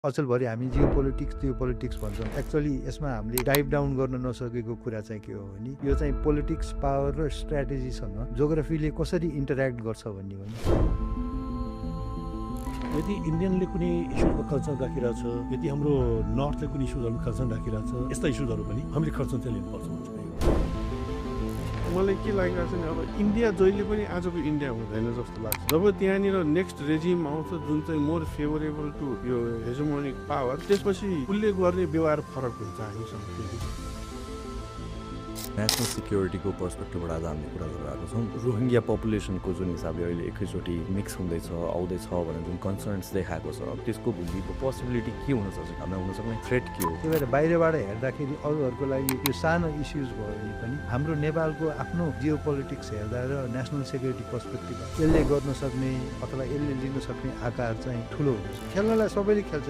अचेलभरि हामी जियोपोलिटिक्स भन्छौँ। एक्चुअली यसमा हामीले डाइभ डाउन गर्न नसकेको कुरा चाहिँ के हो भने यो चाहिँ पोलिटिक्स, पावर र स्ट्राटेजीसँग जोग्राफीले कसरी इन्टरेक्ट गर्छ भन्ने हो नि। यदि इन्डियनले कुनै इस्युजमा कन्सर्न राखिरहेछ, यदि हाम्रो नर्थले कुनै इस्युजहरूमा कन्सर्न राखिरहेछ, यस्ता इस्युजहरू पनि हामीले कन्सर्न चाहिँ लिनुपर्छ। मलाई के लागिरहेको छ नि, अब इन्डिया जहिले पनि आजको इन्डिया हुँदैन जस्तो लाग्छ। जब त्यहाँनिर नेक्स्ट रेजिम आउँछ जुन चाहिँ मोर फेभरेबल टु यो हेजोमोनिक पावर, त्यसपछि उसले गर्ने व्यवहार फरक हुन्छ हामीसँग। नेसनल सिक्योरिटीको पर्सपेक्टिभबाट आज हामीले कुरा गरिरहेको छौँ। रोहिङ्ग्या पपुलेसनको जुन हिसाबले अहिले एकैचोटि मिक्स हुँदैछ आउँदैछ भनेर जुन कन्सर्न्स देखाएको छ, त्यसको भोलिको पोसिबिलिटी के हुनसक्छ, हामीलाई हुनसक्ने थ्रेट के हो? त्यही भएर बाहिरबाट हेर्दाखेरि अरूहरूको लागि यो सानो इस्युज भयो भने पनि हाम्रो नेपालको आफ्नो जियोपोलिटिक्स हेर्दा र नेसनल सेक्युरिटी पर्सपेक्टिभ यसले गर्न सक्ने अथवा यसले लिन सक्ने आकार चाहिँ ठुलो हुन्छ। खेल्नलाई सबैले खेल्छ।